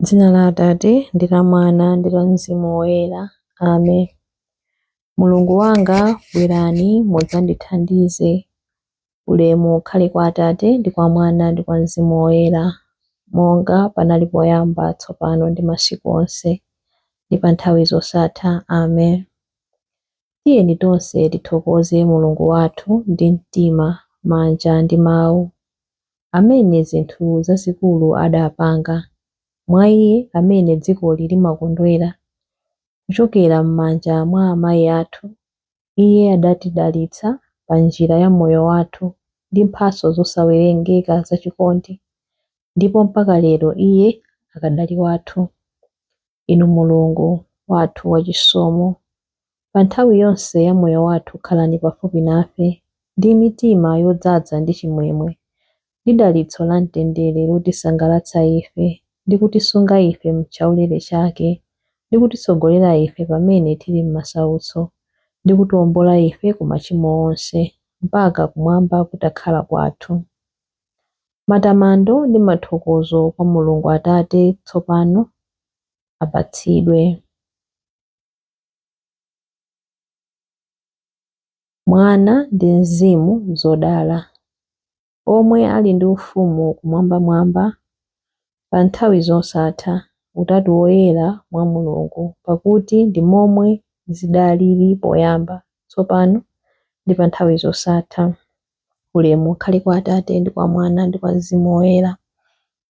Dzina la Atate ndi la Mwana ndi la Mzimu Woyera. Amen. Mulungu wanga, bwerani mudzandithandize. Ulemu ukhale kwa Atate ndi kwa Mwana ndi kwa Mzimu Woyera, monga panali poyamba, tsopano ndi masiku onse, ndi pa nthawi zosatha. Amen. Tiyeni tonse tithokoze Mulungu wathu ndi mtima, manja ndi mawu, amene zinthu zazikulu adapanga, mwa Iye amene dzikoli limakondwera. Kuchokera m'manja mwa amayi athu, Iye adatidalitsa pa njira ya moyo wathu ndi mphatso zosawerengeka zachikondi, ndipo mpaka lero Iye akadali wathu. Inu Mulungu wathu wachisomo, pa nthawi yonse ya moyo wathu khalani pafupi nafe, ndi mitima yodzaza ndi chimwemwe, ndi dalitso la mtendere lotisangalatsa ife, ndi kutisunga ife m'chaulere chake, ndi kutitsogolera ife pamene tili m'masautso, ndi kutiwombola ife ku machimo onse, mpaka kumwamba kutakhala kwathu. Matamando ndi mathokozo kwa Mulungu Atate tsopano apatsidwe. Mwana ndi Mzimu zodala, omwe ali ndi ufumu kumwambamwamba pa nthawi zosatha, Utatu Woyera mwa Mulungu, pakuti ndi momwe zidalili poyamba, tsopano ndi pa nthawi zosatha. Ulemu ukhale kwa Atate ndi kwa Mwana ndi kwa Mzimu Woyera,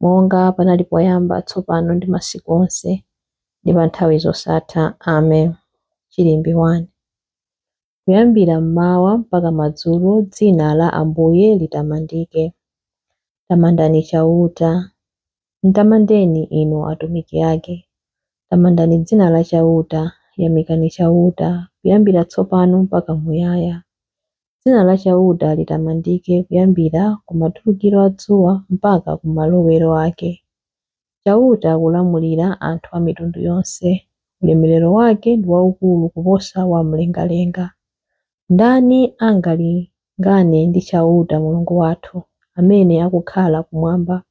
monga panali poyamba, tsopano ndi masiku onse, ndi pa nthawi zosatha. Amen. Chilimbi 1. Kuyambira mmawa mpaka madzulo dzina la Ambuye litamandike. Tamandani Chauta. Mtamandeni inu atumiki ake. Tamandani dzina la Chauta, yamikani Chauta, kuyambira tsopano mpaka muyaya. Dzina la Chauta litamandike kuyambira ku matulukiro a dzuwa mpaka ku malowero ake. Chauta akulamulira anthu a mitundu yonse, ulemerero wake ndi waukulu kuposa wa mlengalenga. Ndani angalingane ndi Chauta Mulungu wathu, amene akukhala kumwamba,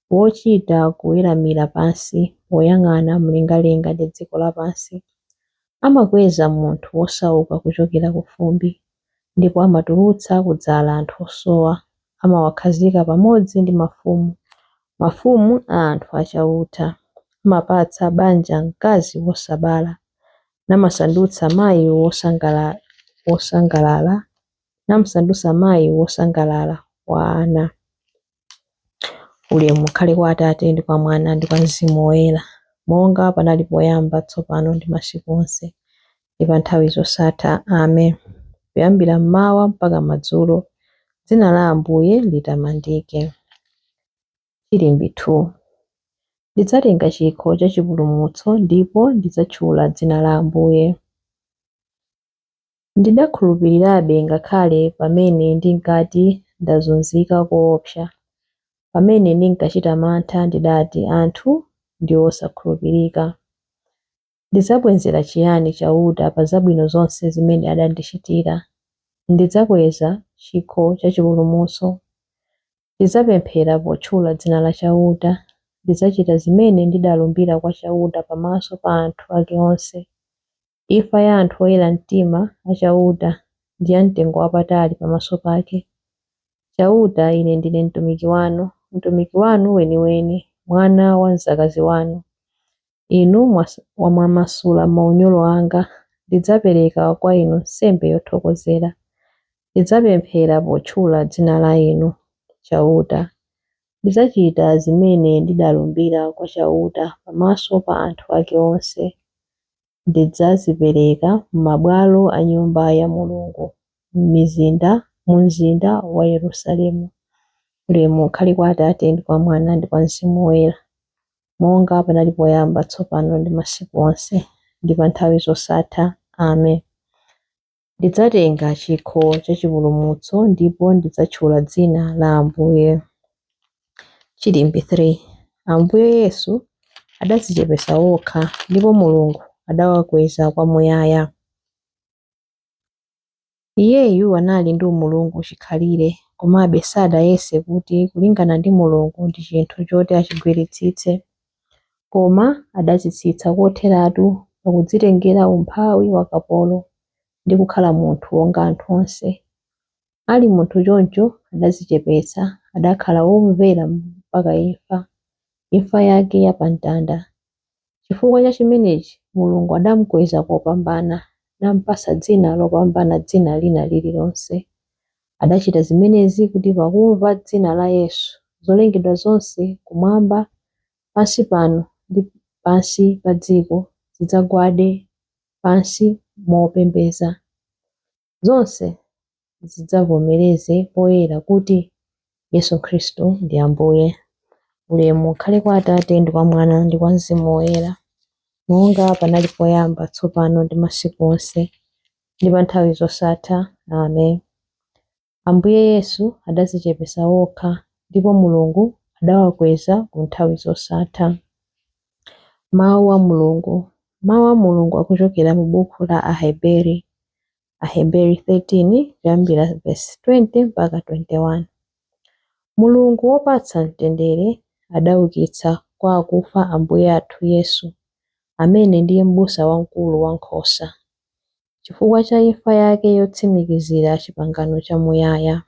wochita kuweramira pansi poyang'ana mlengalenga ndi dziko lapansi? Amakweza munthu wosauka kuchokera ku fumbi, ndipo amatulutsa kudzala anthu osowa. Amawakhazika pamodzi ndi mafumu, mafumu a anthu a Chauta. Amapatsa banja mkazi wosabala, namasandutsa mayi wosangalala, namsandutsa mayi wosangalala wa ana. Ulemu ukhale kwa Atate ndi kwa Mwana ndi kwa Mzimu Woyera, monga panali poyamba, tsopano ndi masiku onse, ndi pa nthawi zosatha. Amen. Kuyambira mmawa mpaka madzulo, dzina la Ambuye litamandike. Chilimbi 2. Ndidzatenga chikho cha chipulumutso ndipo ndidzatchula dzina la Ambuye. Ndidakhulupirirabe ngakhale pamene ndinkati ndazunzika koopsa. Pamene ndinkachita mantha ndidati, anthu ndi osakhulupirika. Ndidzabwezera chiyani Chauta pa zabwino zonse zimene adandichitira? Ndidzakweza chikho cha chipulumutso. Ndidzapemphera potchula dzina la Chauta. Ndidzachita zimene ndidalumbira kwa Chauta pamaso pa anthu ake onse. Imfa ya anthu oyera mtima a Chauta ndi yamtengowapatali pamaso pake. Chauta, ine ndine mtumiki wanu, mtumiki wanu weniweni, mwana wa mdzakazi wanu. Inu mwamasula maunyolo anga. Ndidzapereka kwa inu nsembe yothokozera. Ndidzapemphera potchula dzina la inu, Chauta. Ndidzachita zimene ndidalumbira kwa Chauta pamaso pa anthu ake onse. Ndidzazipereka m'mabwalo a Nyumba ya Mulungu, mu mzinda wa Yerusalemu. Ulemu ukhale kwa Atate ndi kwa Mwana ndi kwa Mzimu Woyera, monga panali poyamba, tsopano ndi masiku onse, ndi pa nthawi zosatha. Amen. Ndidzatenga chikho cha chipulumutso ndipo ndidzatchula dzina la Ambuye. Chilimbi 3. Ambuye Yesu adadzichepetsa wokha ndipo Mulungu adawakweza kwamuyaya. Iyeyu anali ndi umulungu chikhalire, komabe sadayese kuti kulingana ndi Mulungu ndi chinthu choti achigwiritsitse. Koma adadzitsitsa kotheratu pakudzitengera umphawi wa kapolo, ndi kukhala munthu wonga anthu onse. Ali munthu choncho adadzichepetsa, adakhala womvera mpaka imfa, imfa yake ya pa mtanda. Chifukwa cha chimenechi Mulungu adamkweza kopambana, nampatsa dzina lopambana dzina lina lililonse. Adachita zimenezi kuti pakumva dzina la Yesu, zolengedwa zonse kumwamba, pansi pano ndi pansi pa dziko zidzagwade pansi mopembedza. Zonse zidzavomereze poyera kuti Yesu Khristu ndi Ambuye. Ulemu ukhale kwa Atate ndi kwa Mwana ndi kwa Mzimu Woyera, monga panali poyamba, tsopano ndi masiku onse, ndi pa nthawi zosatha. Amen. Ambuye Yesu adadzichepetsa wokha, ndipo Mulungu adawakweza ku nthawi zosatha. Mawu a Mulungu. Mawu a Mulungu akuchokera mu buku la Aheberi, Aheberi 13 kuyambira verse 20 mpaka 21. Mulungu wopatsa mtendere adaukitsa kwa akufa Ambuye athu Yesu, amene ndiye m'busa wamkulu wa nkhosa, chifukwa cha imfa yake yotsimikizira chipangano chamuyaya.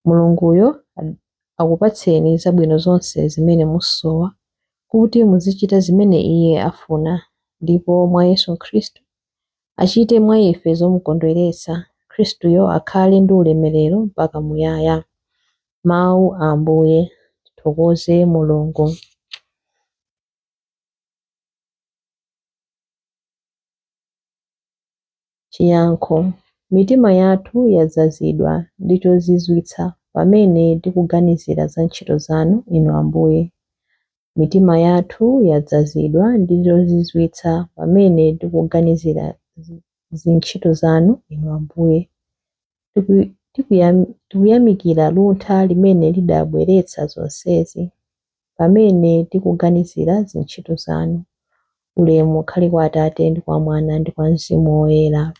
Mulunguyo akupatseni zabwino zonse zimene musowa kuti muzichita zimene Iye afuna, ndipo mwa Yesu Khristu achite mwa ife zomukondweretsa. Khristuyo akhale ndi ulemerero mpaka muyaya. Mawu a Ambuye. Tithokoze Mulungu. Chiyankho. Mitima yathu yadzazidwa ndi chozizwitsa pamene tikuganizira za ntchito zanu, Inu Ambuye. Mitima yathu yadzazidwa ndi chozizwitsa pamene tikuganizira zintchito zanu, Inu Ambuye. Tikuyamikira luntha limene lidabweretsa zonsezi pamene tikuganizira zintchito zanu. Ulemu ukhale kwa Atate ndi kwa Mwana ndi kwa Mzimu Woyera.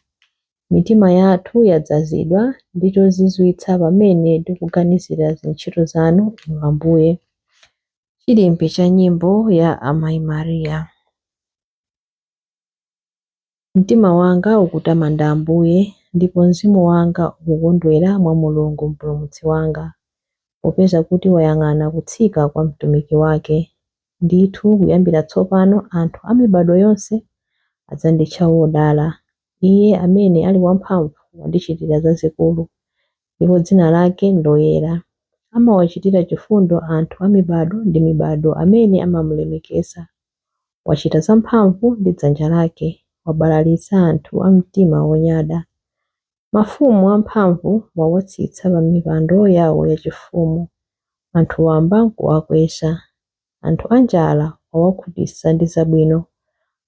Mitima yathu yadzazidwa ndi chozizwitsa pamene tikuganizira zintchito zanu, Inu Ambuye. Chilimbi cha nyimbo ya Amayi Maria. Mtima wanga ukutamanda Ambuye, ndipo mzimu wanga ukukondwera mwa Mulungu Mpulumutsi wanga, popeza kuti wayang'ana kutsika kwa mtumiki wake. Ndithu kuyambira tsopano anthu a mibadwo yonse adzanditcha wodala. Iye amene ali wamphamvu wandichitira zazikulu, ndipo dzina lake n'loyera. Amawachitira chifundo anthu a mibadwo ndi mibadwo amene amamulemekeza. Wachita zamphamvu ndi dzanja lake, wabalalitsa anthu a mtima wonyada. Mafumu amphamvu wawatsitsa pa mipando yawo yachifumu, anthu wamba n'kuwakweza. Anthu anjala wawakhutitsa ndi zabwino,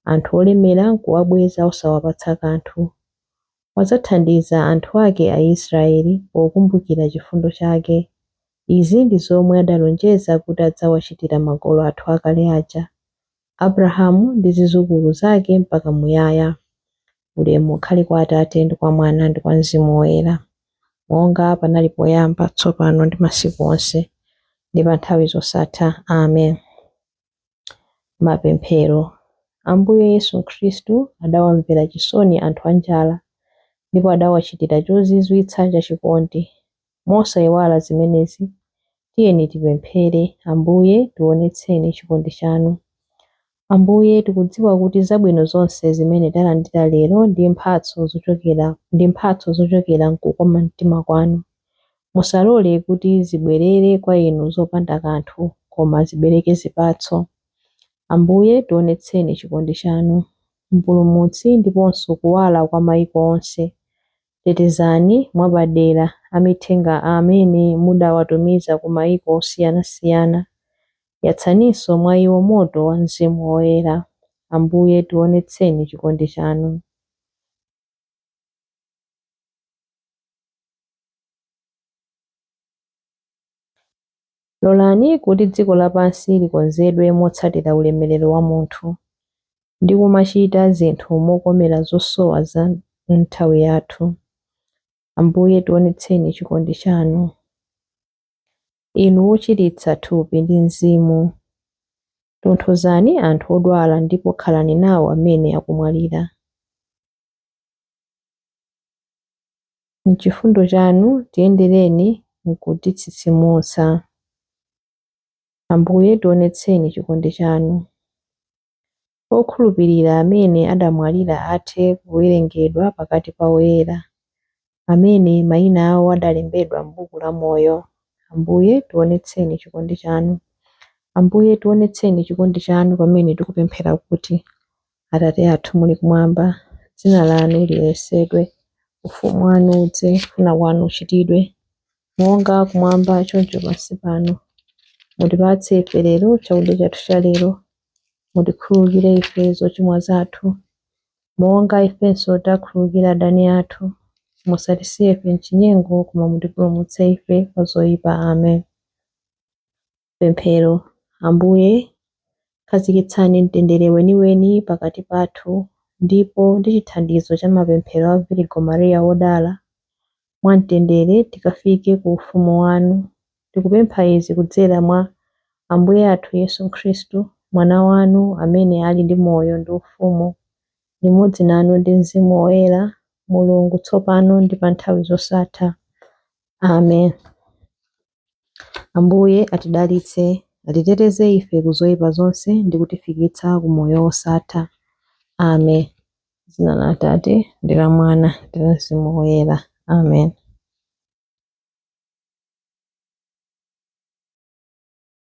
anthu olemera n'kuwabweza osawapatsa kanthu. Wadzathandiza anthu ake Aisraeli pokumbukira chifundo chake. Izi ndi zomwe adalonjeza kuti adzawachitira makolo athu akale aja, Abrahamu ndi zidzukulu zake mpaka muyaya. Ulemu ukhale kwa Atate ndi kwa Mwana ndi kwa Mzimu Woyera, monga panali poyamba, tsopano ndi masiku onse, ndi pa nthawi zosatha. Amen. Mapemphero. Ambuye Yesu Khristu adawamvera chisoni anthu anjala ndipo adawachitira chozizwitsa chachikondi. Mosayiwala zimenezi, tiyeni tipemphere, Ambuye tionetseni chikondi chanu. Ambuye, tikudziwa kuti zabwino zonse zimene talandira lero ndi mphatso zochokera m'kukoma mtima kwanu. Musalole kuti zibwerere kwa inu zopanda kanthu, koma zibereke zipatso. Ambuye tionetseni chikondi chanu. Mpulumutsi ndiponso kuwala kwa mayiko onse, tetezani mwapadera amithenga amene mudawatumiza ku mayiko osiyanasiyana. Yatsaninso mwa iwo moto wa Mzimu Woyera. Ambuye tionetseni chikondi chanu. Lolani kuti dziko lapansi likonzedwe motsatira ulemerero wa munthu, ndi kumachita zinthu mokomera zosowa za nthawi yathu. Ambuye tionetseni chikondi chanu. Inu wochiritsa thupi ndi mzimu. Tonthozani anthu odwala ndipo khalani nawo amene akumwalira. M'chifundo chanu tiyendereni n'kutitsitsimutsa. Ambuye tionetseni chikondi chanu. Okhulupirira amene adamwalira athe kuwerengedwa pakati pa oyera, amene mayina awo adalembedwa m'buku la moyo. Ambuye tionetseni chikondi chanu. Ambuye tionetseni chikondi chanu pamene tikupemphera kuti, Atate athu muli kumwamba, dzina lanu liyeretsedwe, ufumu wanu udze, kufuna kwanu kuchitidwe, monga kumwamba choncho pansi pano. Mutipatse ife lero chakudya chathu cha lero. Mutikhululukire ife zochimwa zathu, monga ifenso takhululukira adani athu. Musatisiye ife m'chinyengo, koma mutipulumutse ife kwa zoyipa. Amen. Pemphero. Ambuye, khazikitsani mtendere weniweni pakati pathu, ndipo ndi chithandizo cha mapemphero a Virigo Maria wodala, mwamtendere tikafike ku ufumu wanu. Tikupempha izi kudzera mwa Ambuye athu Yesu Khristu, Mwana wanu, amene ali ndi moyo ndi ufumu, limodzi nanu ndi Mzimu Woyera, Mulungu tsopano ndi pa nthawi zosatha. Amen. Ambuye atidalitse, atiteteze ife ku zoyipa zonse ndi kutifikitsa ku moyo wosatha. Amen. Dzina la Atate ndi la Mwana ndi la Mzimu Woyera. Amen.